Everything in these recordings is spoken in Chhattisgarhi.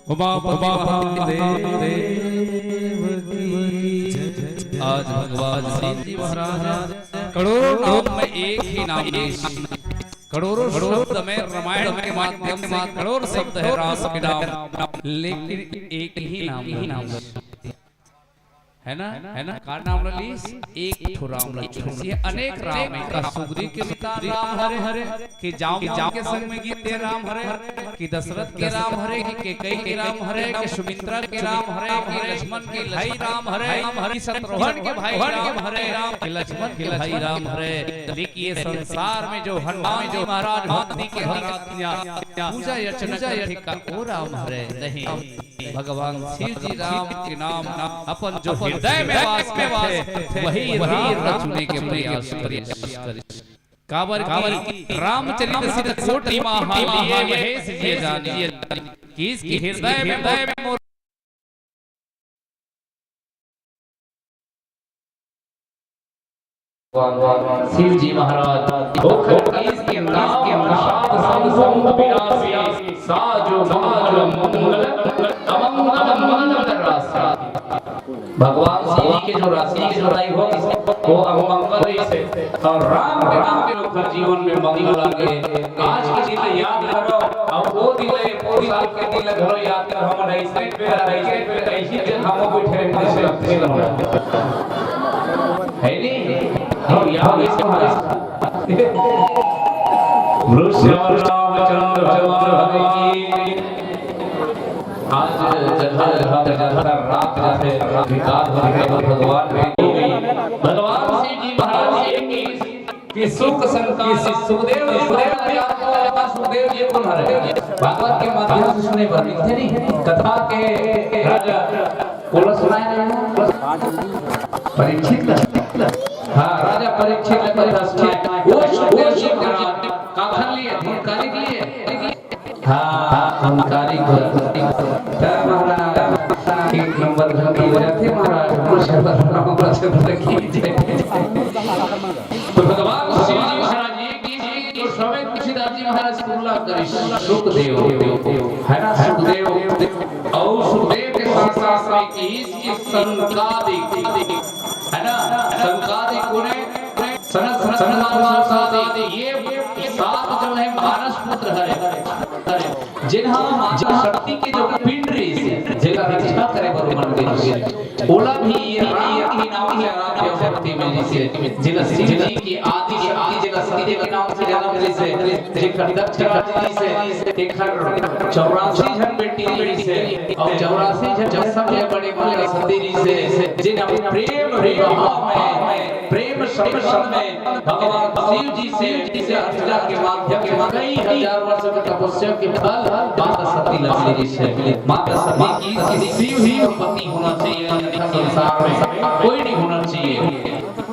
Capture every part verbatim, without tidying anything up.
उमा पति महादेव की। आज भगवान शिव जी महाराज करोड़ों नाम में एक ही नाम है। करोड़ों शब्द में रामायण के माध्यम से करोड़ शब्द है राम के नाम, लेकिन एक ही नाम है। है ना, है ना? का नाम रलीस? एक ठो राम रलीस। ये अनेक राम है। का सुग्रीव के अवतार राम हरे, कि जाम के संग में गीत राम हरे, कि दशरथ के राम हरे, कि कैकेयी के राम हरे, कि सुमित्रा के राम हरे, कि लक्ष्मण के भाई राम हरे, कि शत्रुघ्न के भाई राम हरे, कि लक्ष्मण के भाई राम हरे। लेकिन ये संसार में जो हनुमान जी महाराज भक्ति के हर पूजा अर्चना करथे का ओ राम हरे नहीं। भगवान शिव जी राम के नाम अपन जो हृदय में वास करथे, वही राम ला चुने के प्रयास करे। काबर कि रामचरित सिद्ध कोटि महा लिए महेश जी जानी, कि इसके हृदय में मोर शिव जी महाराज, होकर ईश के नाम के नाद संग संग विरासी, साजो मंगल मंगल अमंगल मंगल राशि। भगवान शिव जी के जो राशि के जो राय हो, वो अमंगल रहिस हे। और राम के नाम के ओकर जीवन में मंगल आ गे। आज के दिन ला याद करो, अउ वो दिन ला, वो साल के दिन ला घलो याद करो। हम अइसे बेरा, अइसे बेरा, अइसे जगह हम बैठे रहे, जैसे लगते हैं। है नहीं? हम यहाँ बैठे हैं। वृषभ रामचंद्र भगवान की। आज जगह जगह पे जगह रात जाते, विकास भगवान के, भगवान शिव जी महाराज की कि सुख संतान सुखदेव जी, सुखदेव जी, सुखदेव जी कौन हरे? भागवत के माध्यम से सुने बर मिलथे नहीं। कथा के राजा बोला सुनाए रहे हैं। परीक्षित ला। हाँ, राजा परीक्षित ला कथा सुनाए। वो सुखदेव जी महाराज काखर लिए, धनकारी के लिए। हाँ, धनकारी को। तब महाराज एक नंबर धन हो जाते महाराज। तो भगवान शिव जी महाराज ये की, तो समेत तुलसीदास जी महाराज कुल्ला करी सुखदेव, है ना, सुखदेव। और सुखदेव के साथ साथ में की, की संकादिक, है ना, संकादिक कोने, सनत, सनत कुमार संकादिक, ये सात जो है मानस पुत्र हरे, जिन्हा माता शक्ति के जो पिंड रहिस, जेला रक्षा करे बर मन गए। ओला भी ये राम ही नाम से आराध्य शक्ति मिलिस हे, जेला शिव जी की आदि शक्ति, जेला शिव जी के नाम से जन्म मिलिस हे, जेकर दक्ष राज रहिस हे, तेकर चौरासी झन बेटी रहिस हे, और चौरासी झन के सबले बड़े माता सती रहिस हे, जेन प्रेम विवाह में, प्रेम संबंध में भगवान शिव जी से, से अर्चना के माध्यम से कई हजार वर्ष के तपस्या के फल माता सती ला मिलिस हे। माता सती की, की शिव ही पति होना चाहिए, अन्यथा संसार में कोई नहीं होना चाहिए।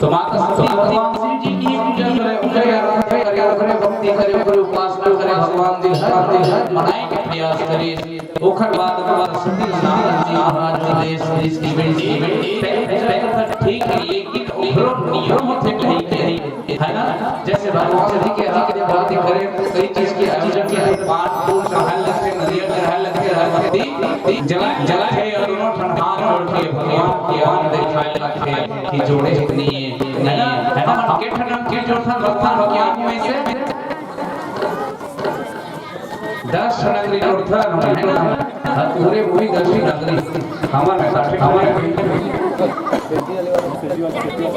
तो माता सती भगवान शिव जी की पूजा करे, उनके आराधना करे, उनके भक्ति करे, उनके उपासना करे, भगवान जी हर, हर मनाए के प्रयास करे। ओखर बाद, बाद सती नारद जी महाराज जी देश, देश की बेटी, बेटी, पहले, पहले तो ठीक है, लेकिन ओकरो नियम होथे कहीं, कहीं, है ना? जैसे भगवान जी के आगे बात करे, कई चीज के आयोजन के लिए पान फूल चढ़ाए लगथे, नरियल चढ़ाए लगथे, अगरबत्ती जला, जला है, और दोनों ठन हाथ जोड़ के भगवान के आन दिखाए लगथे कि जोड़े इतनी है, है ना? है ना? के ठन के जो था, भगवान के आन में से दस नगरी जोड़थन, है ना? अउ पूरे पूरी दस ही नगरी हमर में काटे, हमर में।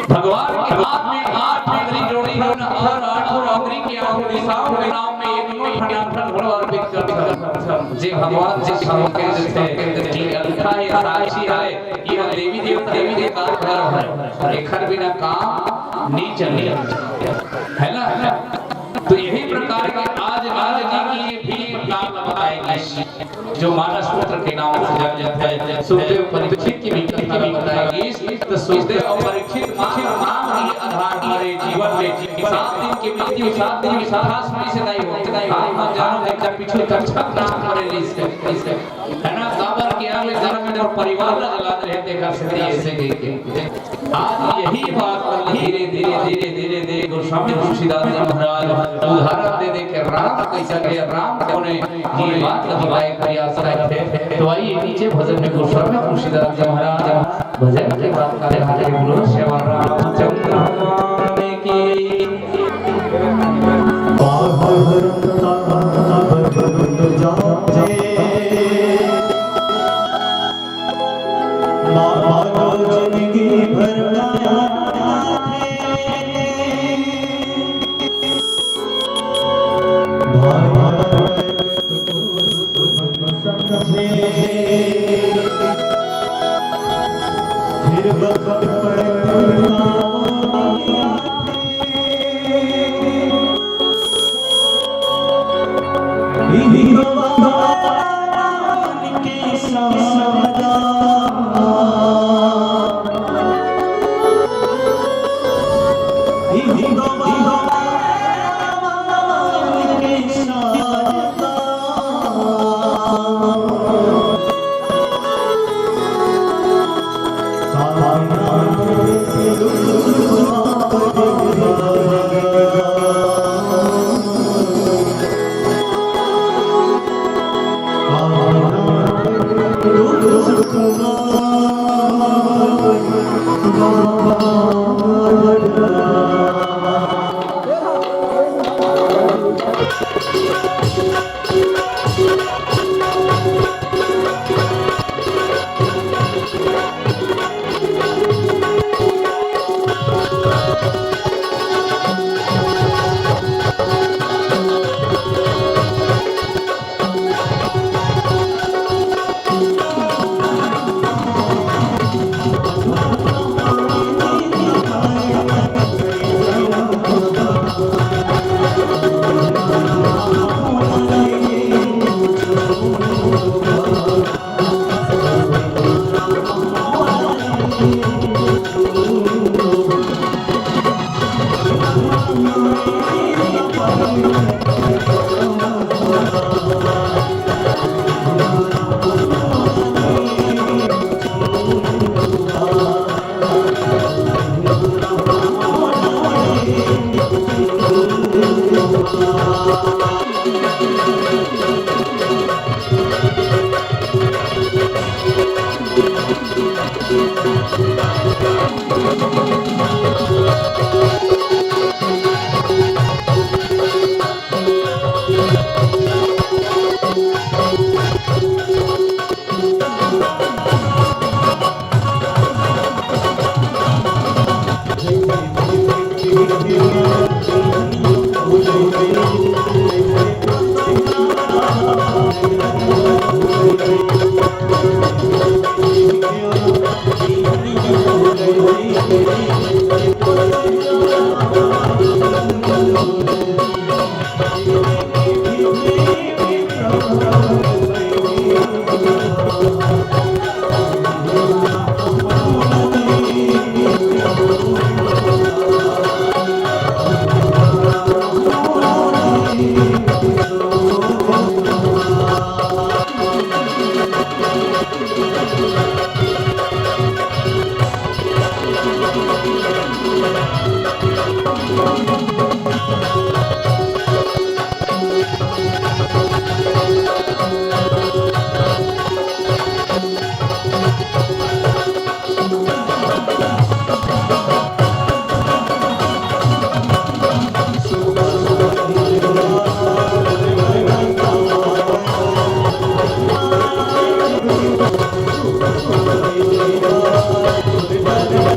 भगवान के हाथ में आठ नगरी जोड़थन, हर आठों नगरी के आठों दिशाओं के नाम में एक ठन, एक ठन घोड़ा अर्पित करथन। जे भगवान जी के देथे कि अलखा हे, साक्षी हे, ये देवी देवता, देवी देवता का घर है, एखर बिना काम नहीं चले, है ना? तो यही प्रकार के आज, आज जी की ये भी प्रकार बताएगी, जो मानस पुत्र के नाम से जान जाता है। सुखदेव परीक्षित की भी कथा बताएगी। तो सुखदेव और परीक्षित मात्र नाम ही आधार हमारे जीवन में। सात दिन की मृत्यु, सात दिन की सात से नहीं होती, नहीं होती। आप जानो, जब पिछले कक्षा नाम पड़े इसके, इसके। है ना? काबर के आगे घर में मोर परिवार ला जलात रहे, तेकर से ऐसे कह के। आज यही बात मन धीरे, धीरे, धीरे, धीरे, धीरे गोस्वामी तुलसीदास जी महाराज उदाहरण दे दे के राम कैसा के राम कोने ये बात ला बताए प्रयास करथे। तो आइए नीचे भजन में गोस्वामी तुलसीदास जी महाराज भजन के बात करते हैं। बोलो श्याम रामचंद्र भगवान की।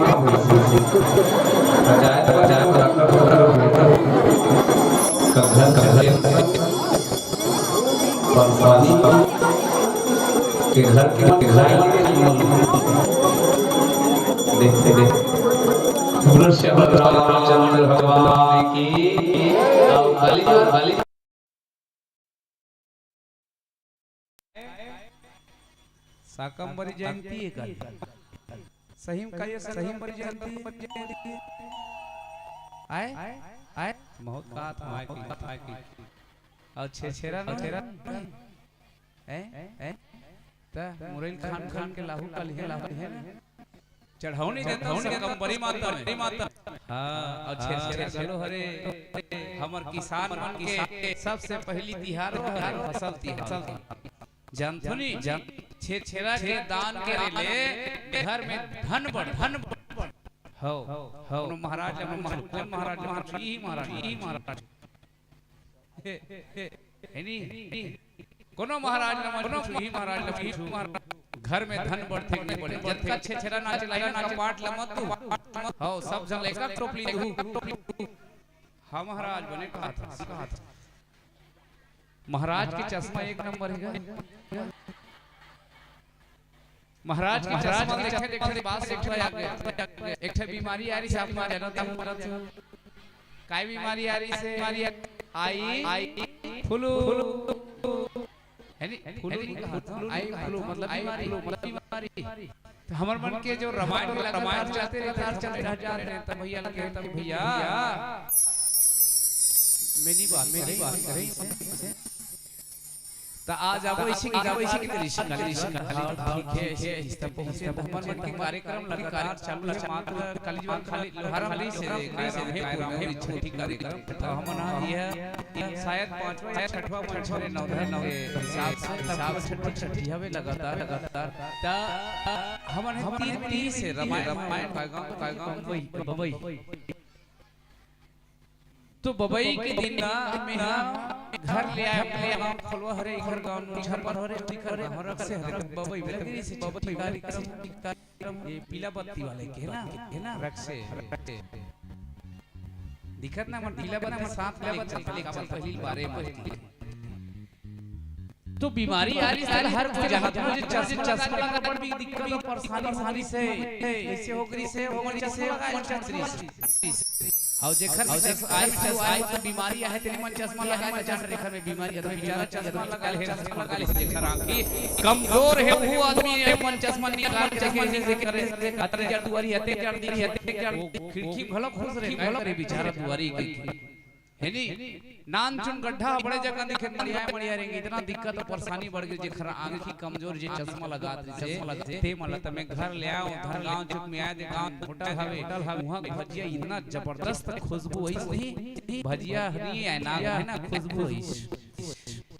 कम होइस। बजाए, बजाए, बजाए, बजाए, बजाए। कखर, कखर। पंसानी के घर के, के घर के। देखते, देखते। बोलो श्री रामचंद्र भगवान की। आओ, बलि, बलि। शाकंभरी जयंती हे कल। सही में कहिए, शाकंभरी जयंती। आय? आय? बहुत बात माय की, माय की। अउ छेरछेरा ना? छेरछेरा? हैं? हैं? त मुरैल खान खान के लाहू कल हे, लाहू हे ना? चढ़ौनी देता हूँ शाकंभरी माता में। हाँ, अउ छेरछेरा घलो हरे। हमर किसान मन के सबसे पहली तिहार हरे, फसल तिहार। जानथो नी, जान-, छेरछेरा के दान करे ले घर में धन बढ़, धन बढ़। हौ, हौ। कोनो महाराज ला मत पूछो, कोन महाराज ला मत पूछो, इही महाराज, इही महाराज। हे नी? कोनो महाराज ला मत पूछो, इही महाराज ला पूछो। घर में धन बढ़थे कि नहीं बढ़े। जतका छेरछेरा नाचे ला, ना कपाट ला मत तू। हौ, सब झन ला एक टोपली देहू। हाँ महाराज, बने कहा था, कहा था। महाराज के चश्मा एक नंबर हे गा। महाराज के चश्मा देखे, देखे बात समझ आ गया। एक ठे बीमारी आ रही से, आप मान जाना था, मरत हो। काय बीमारी आ रही से? आई, आई, फ्लू। है नी? फ्लू नहीं कहा था। आई फ्लू मतलब आई बीमारी। फ्लू मतलब बीमारी। तो हमर मन के जो रामायण के लगातार चलते रहते हैं, चलते रहते हैं, तो भैया लगे, तो भैया मेरी बात, मेरी बात करें। तो आज आप इसी की, आप इसी की ऋषि काली, ऋषि काली, ठीक है, ऐसे इस तक पहुंचे, तो हमर मन के कार्यक्रम लगातार चालू है, मात्र कल जो खाली लोहारा खाली से कार्यक्रम है, पूरा है, छोटी कार्यक्रम। तो हमन ह यह शायद पांचवा या छठवा मंच हरे नवधर नव के हिसाब से, हिसाब से छठी, छठी हवे लगातार, लगातार। त हमन ह तीन तीन से रामायण, रामायण, कायगांव, कायगांव, बम्बई, बम्बई। तो बम्बई के दिन ना मैं ह घर ले आए, अपने गांव खोलवा हरे, इखर गांव नू झरपन हरे, इखर गांव रख से हरे, बम्बई में लगे से छठी कार्यक्रम। ये पीला बत्ती वाले के ना, है ना? रख से। दिखत ना, मन पीला बत्ती साथ में एक चप्पल, एक चप्पल पहली बारे में। तो बीमारी आ रही है, हर कोई जानत, मुझे चश्मा, चश्मा लगा, बड़ भी दिक्कत और परेशानी हो रही से, कैसे हो गई से, वो मन चश्मा लगा, मन चश्मा। और जेखर में चश्मा, आई चश्मा, आई तो बीमारी आहे, तेरे मन चश्मा लगा, मैं जान रेखा में बीमारी है, तो बेचारा चश्मा लगा ले, चश्मा लगा ले, जेखर आँखी कमजोर है, वो आदमी ये मन चश्मा निकाल के ऐसे, ऐसे करे, अतरे जड़ दुआरी, अतरे जड़ दुआरी, अतरे जड़, वो खिड़की भला खुश रहे, भला करे बेचारा दुआरी के, है नी? नान चुन गड्ढा बड़े जगह दिखे, मड़िया, मड़िया रेंगे, इतना दिक्कत और परेशानी बढ़ गई, जेखर आँखी कमजोर, जे चश्मा लगा दे, चश्मा लगा दे, ते मला तमे घर ले आओ, घर लाओ, चुक में आए, देखा, होटल हवे, होटल हवे, वहाँ भजिया इतना जबरदस्त खुशबू होइस नहीं, भजिया नहीं है ना, है ना, खुशबू होइस।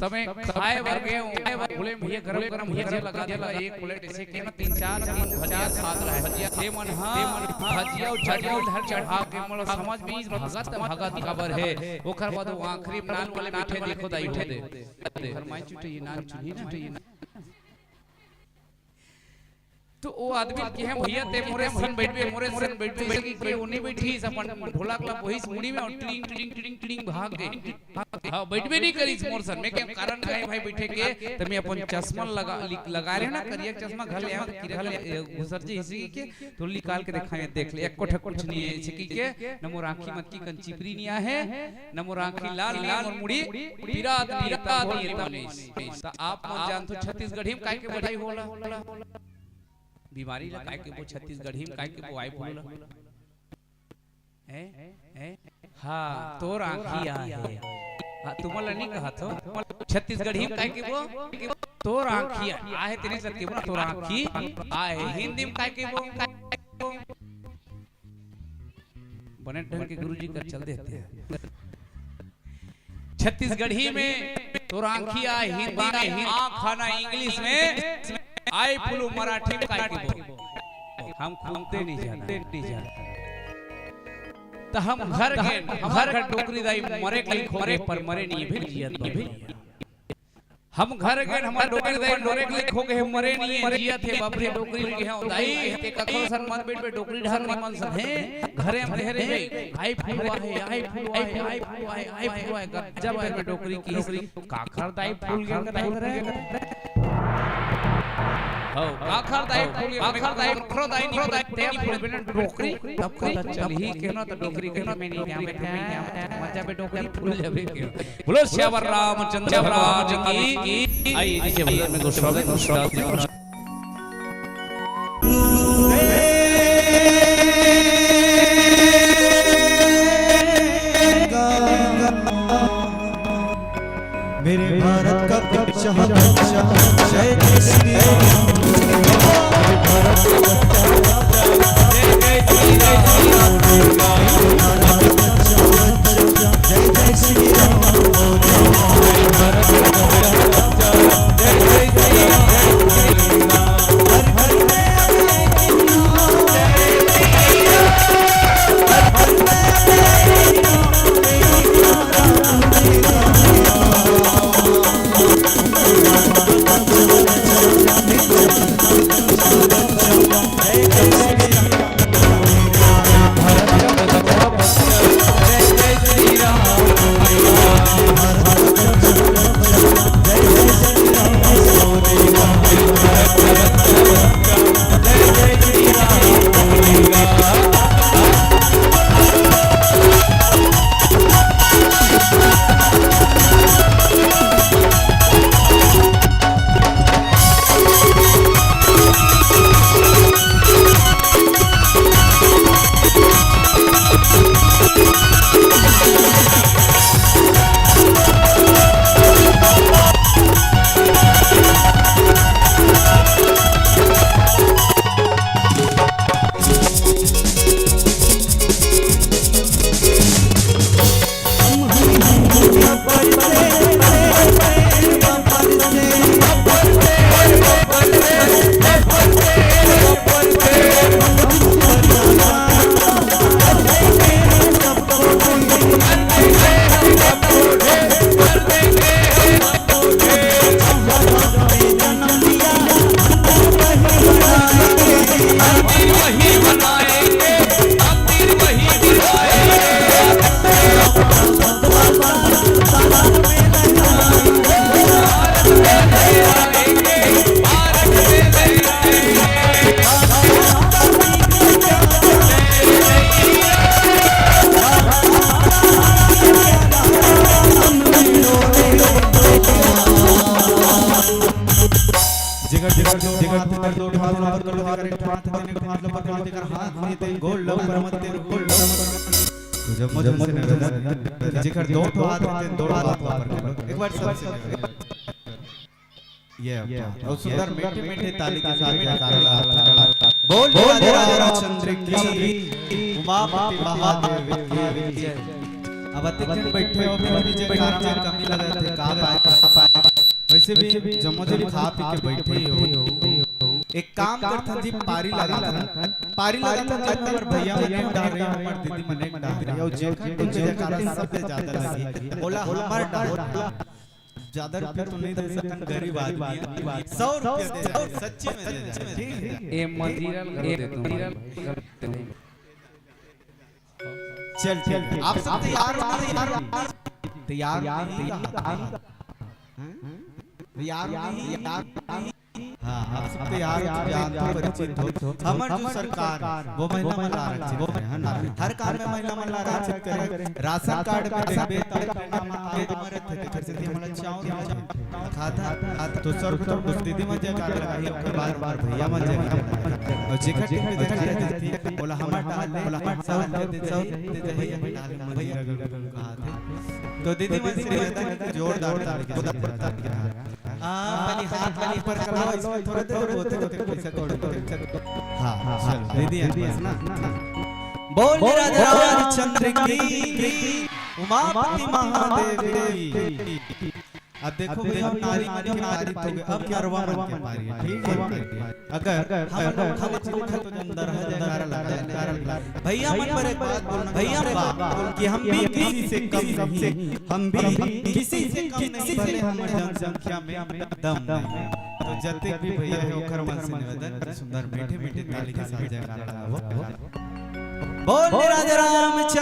तमे खाए बर गए हो, बोले भैया गरम गरम भजिया लगा दे, एक प्लेट ऐसे के ना तीन चार जन भजिया खात रहे। भजिया ते मन हा भजिया उधर चढ़ा के मोला समझ में भगत भगत काबर है। ओकर बाद वो आखिरी नान वाले बैठे देखो दाई हो दे। घर माई चुटे ये नान चुनी ना। तो ओ आदमी के हम, "भैया, ते मोरे सन बइठबे, मोरे सन बइठबे," कहिके ओ नइ बइठिस, अपन ढोलक ला बोहिस मुड़ी में अउ टिड़िंग, टिड़िंग, टिड़िंग, टिड़िंग भाग गे। हाँ, बइठबे नइ करिस मोर सन। मैं कहेंव, "कारण का हे भाई बइठे के?" त मैं अपन चश्मा लगा, लि-, लगाय रहेंव ना, करिया चश्मा, घर ले आएंव, किरा ले, ए, घुसर जही कहिके, तो निकाल के देखाएंव, "देख ले, एको ठक कुछ नइ हे," अइसे कहिके, "न मोर आँखी म अतकी कन चिपरी नइ आहे, न मोर आँखी लाल नइ हे, मोर मुड़ी पिरात नइ हे, त बोल नइ पानिस।" त आप मन जानथो छत्तीसगढ़ी म काय कहिबो ओला? बीमारी ला काय कहिबो छत्तीसगढ़ी म, काय कहिबो eye flu ला? हैं? हैं? हाँ, तोर आँखी आहे। हाँ, तुमन ला नइ कहत हों। छत्तीसगढ़ी म काय कहिबो? तोर आँखी आहे। आहे तेने सर कहिबो ना, तोर आँखी आहे। हिंदी म काय कहिबो? बने ढंग के गुरुजी कर चल देते हैं। छत्तीसगढ़ी में तोर आँखी आहे, हिंदी में आँख आना, English में eye flu, मराठी में काय कहिबो? हम खुद ते नइ जानन, नइ जानन। त हम घर गेन, हमर घर डोकरी दाई मरे के लइक होगे, पर मरे नइ हे, जियत बा। हम घर गेन, हमर डोकरी दाई मरे के लइक होगे हे, मरे नइ हे, जियत हे। बाप रे, डोकरी ल कहेंव, "दाई, ते कखरो सन मत बइठबे, डोकरी डहर नइ मन सन हे, घरे म रहे रहे, eye flu आहे, eye flu आहे, eye flu आहे, eye flu आहे।" गजब हे डोकरी कहिस, काखर दाई फूल गे कथे रे। हव, काखर दाई फूल गे, काखर दाई, काखर दाई नइ फूल, ते नइ फूल, बिना डोकरी, तब पता चलही के ना, त डोकरी कहिस, "मैं नइ जावंव, मैं नइ जावंव, मत जाबे डोकरी, फूल जाबे के।" बोलो सियावर रामचंद्र महाराज की। आइए, नीचे भजन में गोस्वामी, गोस्वामी। मेरे भारत का बच्चा, बच्चा, जय जय श्री राम। मेरे भारत का बच्चा, जय जय श्री राम। जय जय श्री राम। जेकर, जेकर, जेकर, जेकर दो हाथ ऊपर कर लो, जेकर एक हाथ तेने, एक हाथ ऊपर कर लो, जेकर हाथ नहीं तेने गोल लो, ऊपर मत तेने गोल लो। तो जब मुझे, मुझे निवेदन, जेकर दो हाथ तेने दो हाथ ऊपर कर लो। एक बार सबसे निवेदन। ये बात। और सुंदर मीठे मीठे ताली के साथ जयकारा लगा। बोल, बोल, राधे राधे रामचंद्र की, उमापति महादेव की। अब अतिक झन बैठे हो, फिर भी जयकार में कमी लगत हे, का पाए, का पाए। वैसे भी जम्मो झन खा पी के बैठे ही हो। एक काम करथन जी, पारी लगाथन, पारी लगाथन, जब हमर भैया मन एक डाहर रही, हमर दीदी मन एक डाहर रही, और जेकर कुछ जयकारा सबसे ज्यादा लगी, ओला हमर डाहर ज्यादा रुपया तो नहीं दे सकन, गरीब आदमी है। सौ रुपया दे दे, सच्ची में दे दे, ठीक है? ए मजीरा ल घलो देतों भाई। चल, ठीक है। आप सब तैयार हो, तैयार हो, तैयार हो, तैयार हो। हाँ? तैयार हो, तैयार हो। हाँ, आप सब तैयार हो, जानत हो, परिचित हो। हमर जो सरकार, वो महिला मन ला आरक्षित करे, है ना? हर काम में महिला मन ला आरक्षित करे। राशन कार्ड में देखबे, त नाम आए मरत हे, तेकर सेती हमला चाँव दे, चाँव। खाता, खाता, तो सर्वप्रथम दीदी मन जयकार लगाही, ओकर बाद हमर भैया मन जयकार लगाही। अउ जेकर टीम में जयकार लगाही, ओला हमर डाल ले, ओला हमर डाल ले, दे जाही, दे जाही, भैया मन डाल ले, भैया मन डाल ले, कहा थे। तो दीदी मन से निवेदन, जोरदार ताली, जोरदार ताली। आ, खाली हाथ, खाली ऊपर कर लो, इसमें थोड़े, थोड़े होते, होते पैसा कौड़ी, पैसा कौड़ी। हाँ, हाँ, चलो, दीदी, दीदी, बस ना। बोल राजा रामचंद्र की, उमापति महादेव की। अब देखो भैया, नारी मन के पारी हो गए, अब नरवा मन के पारी है, ठीक है? अगर हम लोग खाली चिल्ला तो अंदर है, जयकारा लगा, जयकारा लगा। भैया मन पर एक बात बोलना, भैया मन बात बोल कि हम भी किसी से कम नहीं, हम भी किसी से कम नहीं, भले हमर जनसंख्या में दम नहीं। तो जतेक भी भैया है, ओकर मन से निवेदन, सुंदर मीठे मीठे ताली के साथ जयकारा लगाओ। बोल राजा रामचंद्र